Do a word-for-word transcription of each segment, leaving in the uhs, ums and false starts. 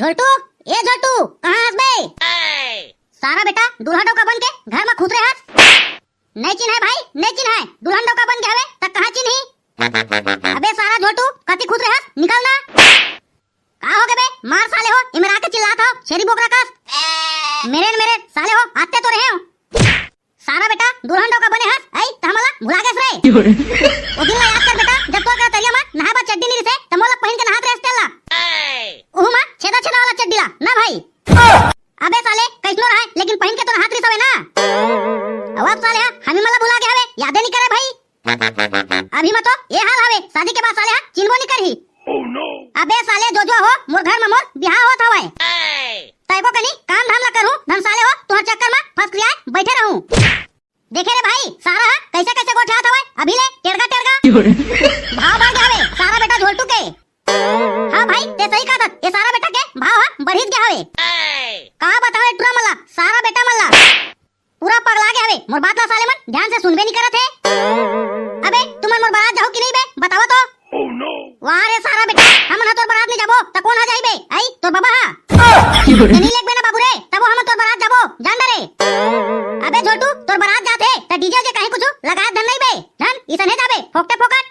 झोलटू, ए झोलटू, कहाँ हस बे? सारा बेटा, दूल्हा डौका बन के घर म खुसरे हस। नहीं चिन्हाय भाई, नहीं चिन्हाय। दूल्हा डौका बन के हवे, त कहाँ चिन्ही? अबे सारा झोलटू, कति खुसरे हस, निकल ना। का हो गे बे? मार साले हो, इमरा के चिल्लात हो, छेरी बोकरा कस। मेरे न मेरे, साले हो, आते तो रहे हो। सारा बेटा, दूल्हा डौका बने हस, आई, त हमला भुला गेस रे। ओ दिन ला याद कर बेटा, जब तोर करा तरिया म नहाए बर चड्डी नइ रिसे, त मोला पहिन के नहात रेहेस तेला। उहू म छेदा छेदा वाला चड्डी ला, ना भाई। अबे साले, कइसनो रहय, लेकिन पहिन के तो नहात रिस हवे ना। अब साले ह, हमी मन ला भुला गे हवे, यादे नइ करे भाई। अभी म तो ए हाल हवे, शादी के बाद साले ह चिन्हबो नइ करही। अबे साले जोजुआ हो, मोर घर म मोर बिहाव होत हवय। तैको कनी काम धाम ला करहूं, धन साले हो, तुहर चक्कर म फसकरियाए बइठे रहूं। देखे रे भाई, सारा ह कइसे कइसे गोठियात हवय, अभी ले टेड़गा टेड़गा। भाव बढ़ गे हवे, सारा बेटा झोलटू के। हाँ भाई, ते सही कहत हस, ए सारा बेटा के भाव ह बढ़ित गे हवे। का बताओ ए टुरा मन ला, सारा बेटा मन ला। पूरा पगला गे हवे, मोर बात ला साले मन ध्यान से सुनबे नइ करत हे। अबे, तुमन मोर बारात जाहू कि नहीं बे, बतावा तो। वाह रे सारा बेटा, हमन ह तोर बारात नइ जाबो, त कोन ह जाही बे? आई, तोर बबा ह। ते नइ लेगबे ना बाबू रे, तबो हमन तोर बारात जाबो, जान डरे। अबे झोलटू, तोर बारात जात हे, त डीजे जे कहीं कुछ लगात धन नहीं बे, धन इसने जाबे, फोकटे फोकट।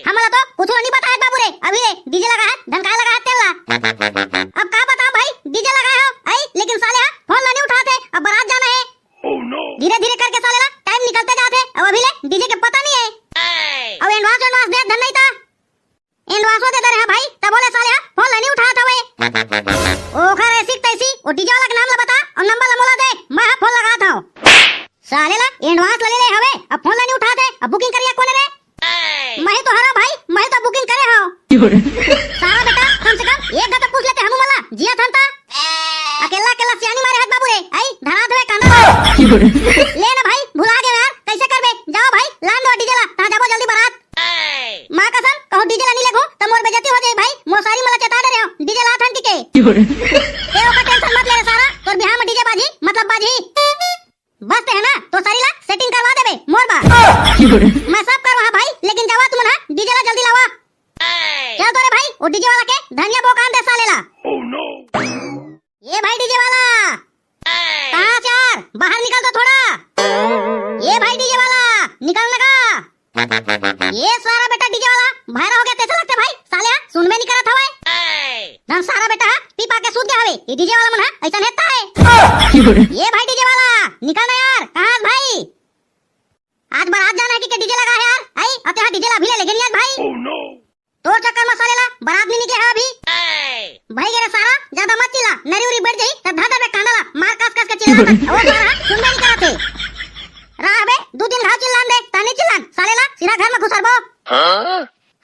हमन ला तो कुछ नइ बताय बाबू रे, अभी ले डीजे लगाय, धन काय लगाय तेला। अब का बताओ भाई, डीजे लगाय हो, आई, लेकिन साले ह फोन ला नइ उठात हे, अब बारात जाना हे। धीरे धीरे करके साले ला टाइम निकलते जात हे, अब अभी ले डीजे के पता नइ हे। अब एडवांस एडवांस दे धन नहीं ता। एडवांसो दे दे रहे भाई, तबो ले साले ह फोन ला नइ उठात हवे। ओखर ऐसी तैसी, ओ डीजे वाला के नाम ला बता अउ नंबर ला मोला दे, मैं ह फोन लगात हंव। साले ला एडवांस ला ले ले हवे, अब फोन ला नइ उठात हे, अब बुकिंग करिया कोने रे? मैं ही तो हरंव भाई, मैं ही तो बुकिंग करे हंव। सारा बेटा, कम से कम एक घंटा पूछ लेते हमू मन ला, जियत हन ता। अकेला अकेला सियानी मारे हत बाबू रे, आई, धरात हवे कांदा। ले ना भाई, भुला गे यार, कइसे करबे? जावा भाई, लान दो डीजे ला, तहां जाबो जल्दी बारात। माँ कसम, कहूं डीजे ला नइ लेगहूं, त मोर बेइज्जती हो जाही भाई, मोर सारी मन ला चेता डरे हंव, डीजे लात हन कि के। ते ओकर टेंशन मत ले रे सारा, तोर बिहाव म डीजे बाजही, मतलब बाजही। बस ते ह ना, तोर सारी ला सेटिंग करवा देबे, मोर बर। मैं सब करवाहूं भाई, लेकिन जावा तुमन ह डीजे ला जल्दी लावा। चल तो रे भाई, ओ डीजे वाला के धनिया बोकान दे साले ला। ए भाई डीजे वाला, कहाँ हस यार? बाहर निकल तो थोड़ा। ए भाई डीजे वाला, निकल ना गा। ए सारा बेटा डीजे वाला, बहरा हो गे तइसे लगथे भाई, साले ह सुनबे नइ करत हवय। धन सारा बेटा ह पी पा के सूत गे हवे, ए डीजे वाला मन ह अइसन हे ताय। ए भाई डीजे वाला, निकल ना यार, कहाँ हस भाई? आज बारात जाना हे कि के डीजे लगा हे यार? आई, अते हा डीजे ला अभी ले लेगे नइ आज भाई। तोर चक्कर म साले ला बारात नइ निकले हे अभी। भाई गे रे सारा, जादा मत चिल्ला, नरी उरी बइठ जाही, त धर देबे कांदा ला, मार कस कस के चिल्ला, ओ सारा सुनबे नइ करत हे। रहा बे, दू तीन घाव चिल्लान दे, त नइ चिल्लान, साले ला सीधा घर म घुसरबो।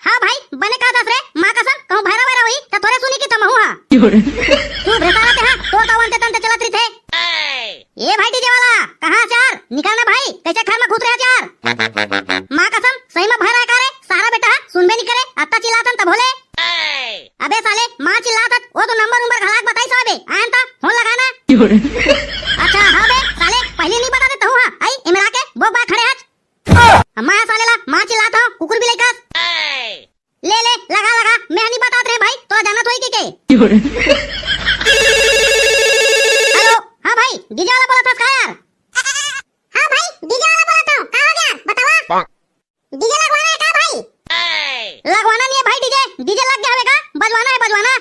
हाँ भाई, बने कहत हस रे, माँ कसम, कहूँ भैरा वैरा होही, त थोरे सुनी कि थमहू हा। चुप रे साला ते हा, तोर तो अंते तंते चलत रहिथे। ए भाई डीजे वाला, कहाँ हस यार? निकल ना भाई, कइसे घर म घुस रहे हस यार? माँ कसम, सही म भैरा हे का रे? सारा बेटा ह सुनबे नइ करे, अत्ता चिल्लात हन तभो ले। अबे साले, माँ चिल्लात हस, ओ तो नंबर उंबर घलाक बताइस हवे बे, आयन त फोन लगा ना। अच्छा, हाँ बे, साले, पहिली नइ बता देत तहूँ हा, आई, एमेर आके बोक बाय खड़े हस। अम्मा ह साले ला माँ चिल्लात हव, कुकुर बिलाई कस। ले ले, लगा लगा, मैं ह नइ बतात रहें भाई, तोला जानत होही कि के। हेलो, हाँ भाई, डीजे वाला बोलत हस का यार? हाँ भाई, डीजे वाला बोलत हव, का हो गया? बतावा। डीजे लगवाना हे का भाई? लगवाना नइ हे भाई डीजे, डीजे लग गे हवे का? बजवाना हे, बजवाना।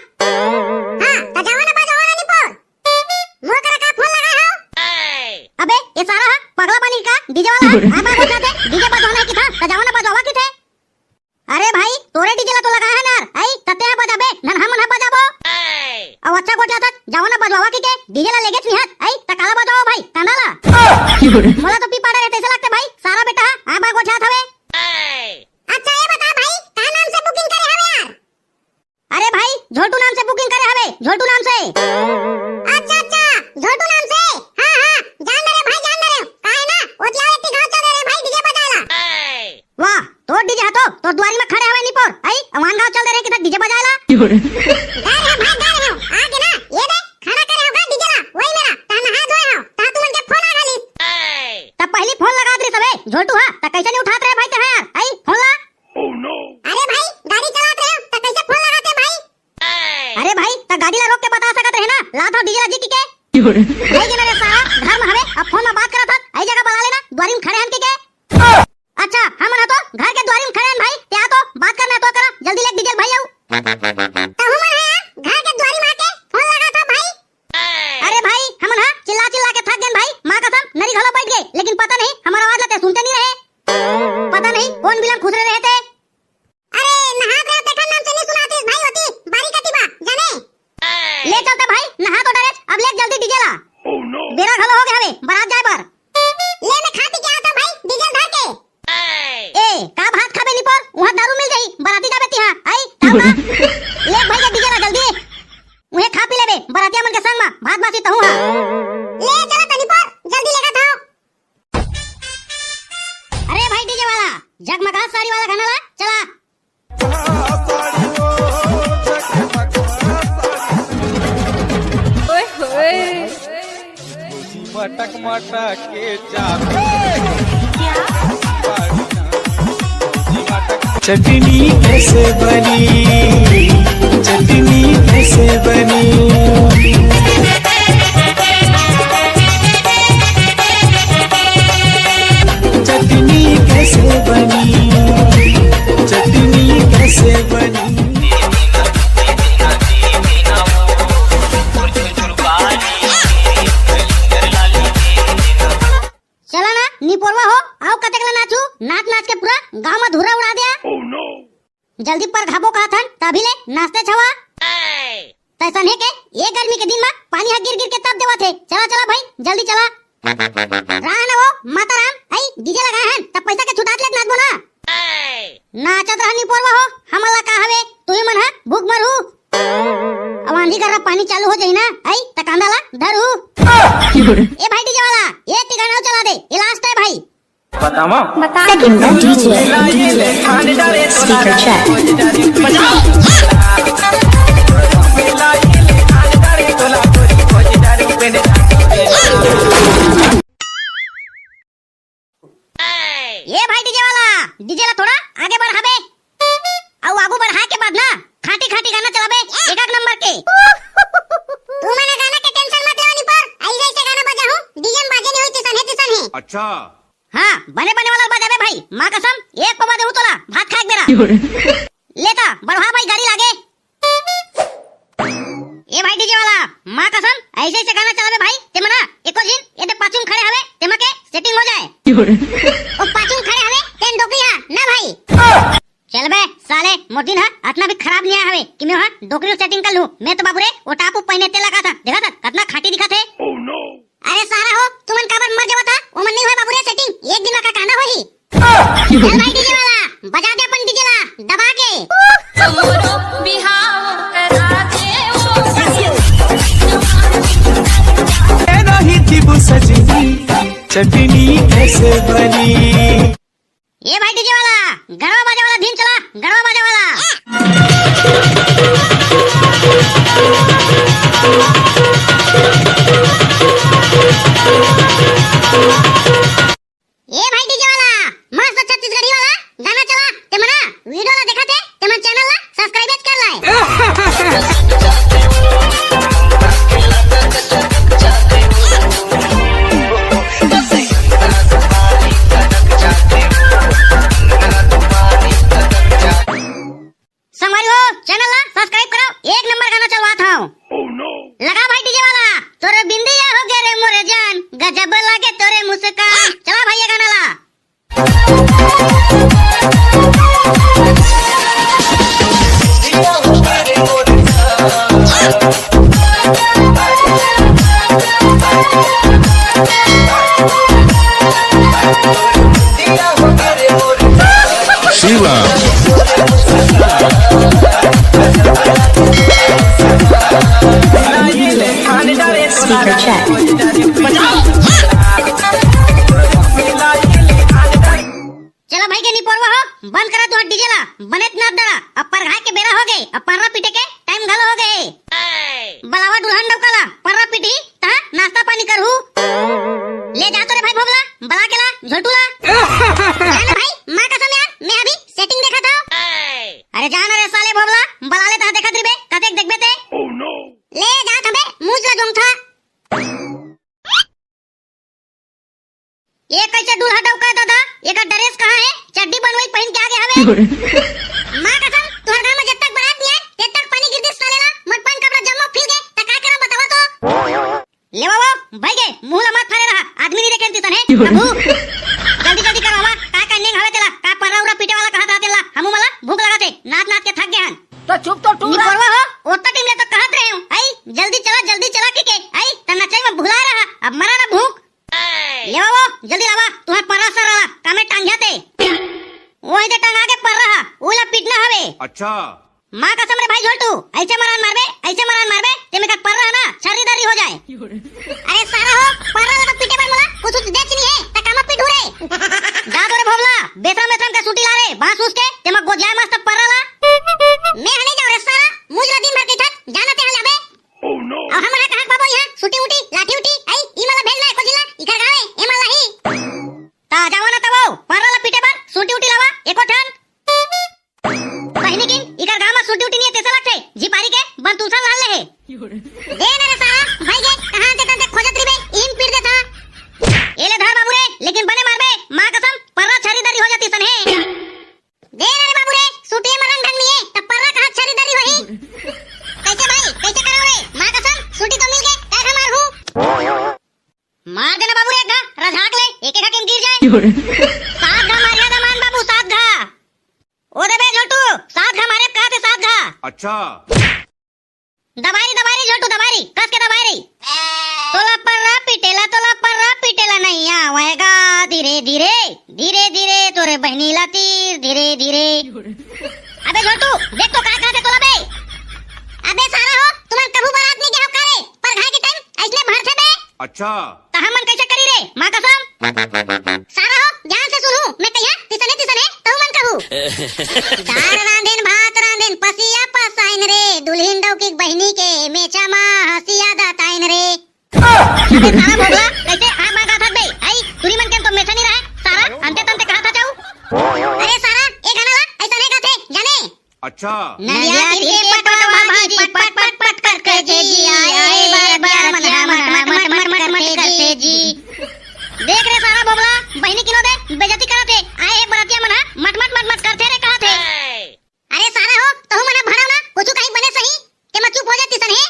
हाँ, त जावा ना बजवावा ना निपोर। मोर करा का फोन लगाय हव? अबे, ए सारा ह पगला बनी का? डीजे वाला ह आय बाय गोठियाथे, डीजे बजवाना हे किथे, त जावा ना बजवावा किथे। अरे भाई, तोरे डीजे ला तो लगाय हन यार, आई, त तें ह बजाबे, धन हमन ह बजाबो। अउ अच्छा गोठियाथस, जावा ना बजवावा कि के, डीजे ला लेगेच नइ हस, आई, त काला बजवावा भाई, कांदा ला। मोला तो पी पाड़ा रे तइसे लगथे भाई, सारा बेटा ह आय बाय गोठियात हवे। अच्छा, ये बता भाई, का नाम से बुकिंग करे हवे यार? अरे भाई, झोलटू नाम से बुकिंग करे हवे, झोलटू नाम से। अच्छा, अच्छा, झोलटू नाम से। हाँ, हाँ, जान डरे भाई, जान डरे। का हे ना, ओती आवे ती गाँव चल दे रे भाई, डीजे बजाय ला। वाह, तोर डीजे ह तो तोर दुआरी म खड़े हवे निपोर। आई, अवान गाँव चल दे रे किथे डीजे बजाय ला। गा रहे हव भाई, गा रहे हव। आगे ना, ये दे, खड़ा करे हव गा डीजे ला, वही मेरा, तहाँ नहाय धोय हव, तहाँ तुमन के फोन आ घालिस। त पहिली फोन लगात रहिस हवे, झोलटू ह, त कइसे नइ उठात रहे भाई ते ह यार? आई, फोन ला। अरे भाई, गाड़ी चलात रहे हव, त कइसे फोन लगाते भाई? अरे भाई, त गाड़ी ला रोक के बता सकत रहे ना, लात हव डीजे ला जी कहिके। भाई के ना रे सारा, घर में हवे, अब फोन में बात करत हस, अई जगह बला लेना, दुआरी में खड़े हन कहिके। अच्छा, हमन ह तो घर के दुआरी में खड़े हन भाई, ते आ तो बात करना तो करा, जल्दी ले डीजे भाई आऊ। तहू मन ह घर के दुआरी में आके फोन लगात हव भाई। अरे भाई, हमन ह चिल्ला चिल्ला के थक गेन भाई, माँ कसम नरी घलो बैठ गे, लेकिन पता नहीं हमर आवाज ला ते सुनते नहीं रहे। पता नहीं कौन बिलम खुसरे रहे ते। अरे नहात रहे तेखर नाम से नहीं सुनातिस भाई, होती बारी कती बा जाने। ले चलते भाई, नहा तो डरेच, अब ले जल्दी डीजे ला। बेरा घलो हो गए हवे बारात जाए बर। ले मैं खा पी के आता भाई, डीजे धर के। ए, का भात खाबे निपोर? उहाँ दारू मिल जाही, बराती जाबे तिहाँ। आई, का बा? ले भाई के डीजे ला जल्दी। उहे खा पी लेबे, बरातिया मन के संग मा, भात बासी तहूँ हा। ले चला तनी पर, जल्दी लेगा था। अरे भाई डीजे वाला, जगमगा साड़ी वाला गाना ला, चला। ओए होए। मटक मटक के चाप। चटनी कैसे बनी, चटनी कैसे बनी, चटनी कैसे बनी, चटनी कैसे बनी। चला ना निपोरवा हो, आऊ कतेक ला नाचू, नाच नाच के पूरा गांव में धुर्रा उड़ा दे। जल्दी परघाबो कहत हन, तभी ले नाचते छवा। तैसन हे के, ये गर्मी के दिन में पानी ह गिर गिर के तप देवत हे। चला चला भाई, जल्दी चला। रहा ना वो माता राम, आई डीजे लगाए हन, तब पैसा के छुटात लेत नाचबो ना। नाचत रहा निपोरवा हो, हमन ला का हवे, तुही मन ह भूख मरहू। अब आंधी गर्रा पानी चालू हो जाही ना, आई त कांदा ला धरहू। ए भाई डीजे वाला, ये ती गाना चला दे, ये लास्ट है भाई। बतावा। बता। Second DJ, DJ, speaker check। ए भाई डीजे वाला, डीजे ला थोड़ा आगे बढ़ाबे। अउ आगू बढ़ाए के बाद ना खाटी खाटी गाना चलाबे, एक एक नंबर के। तू मने गाना के tension मत लेवा निपोर, ऐसे ऐसे गाना बजाहूं, डीजे में बाजे नहीं होई तिसन हे, तिसन हे। अच्छा। हां, बने बने वाला बजाबे भाई, मां कसम, एक पवा देहूं तोला, भात खाए के बेरा। ले त, बढ़वा भाई गाड़ी लागे। ए भाई डीजे वाला, मां कसम, ऐसे ऐसे गाना चलाबे भाई, ते मना, एको झिन, ये दे पाछू में खड़े हवे, ते मा के setting हो जाए। ओ पाछू में खड़े हवे, तेन डोकरी हा, ना भाई। चल बे, साले, मोर दिन हा, अतना भी खराब नहीं आया हवे, कि मैं हा, डोकरी setting कर लूं। मैं तो बाबू रे, वो टापू पहने तेला का था, देखा था, कतना खाटी दिखा थे। अरे सारा हो, तुमन काबर मर जावत हा? ओमन नहीं होय बाबू रे setting, एक दिन का कहना होही। चल भाई डीजे वाला, बजा दे अपन डीजे ला, दबा के। हमरो बिहाव करा दे ओ। ए रही थी वो सजनी, चटनी कैसे बनी? ए भाई डीजे वाला, गड़वा बाजे वाला धीन चला, गड़वा बाजे वाला। ए भाई डीजे वाला, मस्त छत्तीसगढ़ी वाला गाना चला, ते मना video ला देखा थे, ते मन channel ला subscribe कर लाए। संगवारी हो, channel ला subscribe करो, एक नंबर गाना चलवात हूँ। लगा भाई डीजे वाला, तोरे बिंदिया हो गे रे मोरे जान, गजब लागे तोरे मुस्कान। चला भाई ये गाना ला। Sheila. Speaker check. चला भाई के निपोरवा हो, बंद करा तुहार डीजे ला, बनेच नाच डरा, अब परघाए के बेरा हो गे, अब पर्रा पीटे के टाइम घलो हो गे। बलावा दुल्हन डौका ला, पर्रा पीटी, तहा नाश्ता पानी करहू। ले जा तो रे भाई भोबला, बला के ला, झोलटू ला। जान भाई, माँ कसम यार, मैं अभी setting देखा था। अरे जान रे साले भोबला, बला ले तहा देखत रिबे, कतेक देखबे ते। ये कैसे दूल्हा डौका दादा? एकर ड्रेस कहाँ है? चड्डी बनवाई पहिन के आगे हवे। माँ कसम, तुहर घर में जब तक बारात नहीं आए, तब तक पानी गिर दिस साले ला, मोर पान कपड़ा जम्मो फील गे, त का करम बतावा तो? लेवा वो, भाई गे, मुंह ला मत फाड़े रहा, आदमी नहीं देखे तिसन है, प्रभु। जल्दी जल्दी करवावा, का का नेंग हवे तेला, का पर्रा उर्रा पीटे वाला कहा था तेला, हमू मला भूख लगा थे, नाच नाच के थक गए हन। तो चुप तो टूरा। निपोरवा हो, ओतना टाइम ले तो कहत रहे हूँ, आई, जल्दी चला, जल्दी चला के के, आई, त नचाई में भुला रहा, अब मरा ना भूख। लेवा वो, जल्दी लावा, तुहर पर्रा सर रहा, कामे टांग्या ते। वही ते टंगा के पर्रा हा, उला पीटना हवे। अच्छा। माँ कसम रे भाई झोलटू, ऐसे मरान मारबे, ऐसे मरान मारबे, ते में का पर्रा ना, छर्री दर्री हो जाए। अरे सारा हो, पर्रा ला तो पीटे बर मोला, कुछ कुछ देच नहीं है, त कामा पीटू रे। जा तो रे भोबला, बेसम बेसम के सूटी ला रे, बांस उस के, ते में गोजाए मस्त पर्रा ला। मैं हने जाओ रे सारा, मुझ ला दिन भर के थक, जाना ते हले अबे। Oh no! अब हमन ह कहाँ पाबो यहाँ? सूटी उटी, लाठी उटी, आई, ई मला भेज ना, एको जिला, इकर गाँव है, ए मला ही। ता जावा ना तबो, पर्रा ला पीटे बर, सूटी उटी लावा, एको ठन। बहिनी किन, इकर गाँव में सूटी उटी नहीं है, तैसा लगथे, झिपारी के, बन तुलसन लाल ले है। दे ना रे सारा, भाई के, कहाँ ते तंते खोजत रिबे, इन पीट देता। ए ले धर बाबू रे, लेकिन बने मारबे, माँ कसम, पर्रा छरी दरी हो जाती सन है। दे ना रे बाबू रे, सूटिए में रंग ढंग नहीं है, तब पर्रा कहाँ छरी दरी होही? कैसे भाई, कैसे करो रे? माँ कसम, सूटी तो मिल गए, काय खा मार हूँ? मार देना बाबू रे, एक घा, रझाक ले, एक एक घा के गिर जाए। सात घा मारिया दमान बाबू, सात घा। ओ दे बे झोटू, सात घा मारे कहा थे, सात घा। अच्छा। दबारी, दबारी, झोटू, दबारी, कस के दबारी। तोला पर्रा पिटेला, तोला पर्रा पिटेला नहीं आवेगा। धीरे, धीरे, धीरे, धीरे, तोरे बहनी ला तीर, धीरे, धीरे। अबे झोटू, देख तो का कहा थे तोला बे। अबे सारा हो, तुमन कभू बारात नहीं गए हो का रे? पर घाय के टाइम ऐसने भर थे बे। अच्छा। त हमन कैसे करी रे, माँ कसम? सारा हो, ध्यान से सुनू, मैं कहिया, तिसने तिसने, तहु मन कहू। दार रांधेन, भात रांधेन, पसिया पसाइन रे, दुल्हिन डौकिक बहिनी के, मेचा मा हसिया दताइन रे। अबे सारा भोगला, कैसे आ माँ गाथा बे? आई, तुरी मन के तो मेचा नहीं रहे, सारा, अंते तंते कहा था जाऊ? अरे सारा, ए गाना ला, ऐसा नहीं गाथे, जाने? अच्छा। नदिया तीर के पटवा भाजी पट पट पट पट करथे जी, आए आए बरतिया मन हा मट मट मट मट मट करथे जी। देख रे सारा भोगला, बहिनी किनो दे, बेइज्जती करत हे, आए हे बरतिया मन हा मट मट मट मट करथे रे कहत हे। अरे सारा हो, तहु मन हा भड़ाव ना, कुछु कहीं बने सही, ते मैं चुप हो जाती सन हे।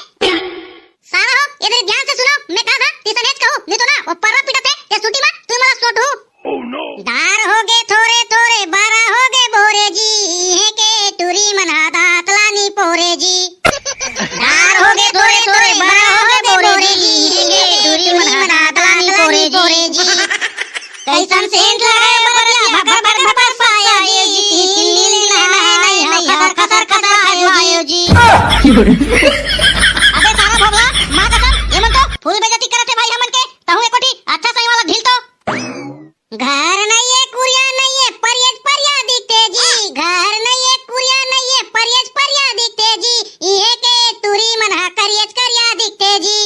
सारा हो, इधर ध्यान से सुनो, मैं कहा था, तिसने कहू, नहीं तो ना, वो पर्रा पिटत हे, ते सूटी मा, तू मला सोटू। दार होगे थोरे थोरे, बरा होगे भोरे जी, इहे के टूरी मन हा दांत ला नी पोरे जी। दार होगे थोरे थोरे, बरा होगे भोरे जी, इहे के टूरी मन हा दांत ला नी पोरे जी। कैसन सेंट लगाए बरतिया, भर भर भर भर पाया जी, तिल्ली तिल्ली नहाए नहीं हो, खसर खसर खसर आयो जी। अबे सारा भोगला, माँ कसम, ये मन तो फुल बेइज्जती करत हे भाई हमन के, तहु एकोठी अच्छा सही वाला ढील तो। घर नहीं है, कुरिया नहीं है, परियज परिया दिखते जी। घर नहीं है, कुरिया नहीं है, परियज परिया दिखते जी। इहे के टूरी मन हा करियज करिया दिखते जी।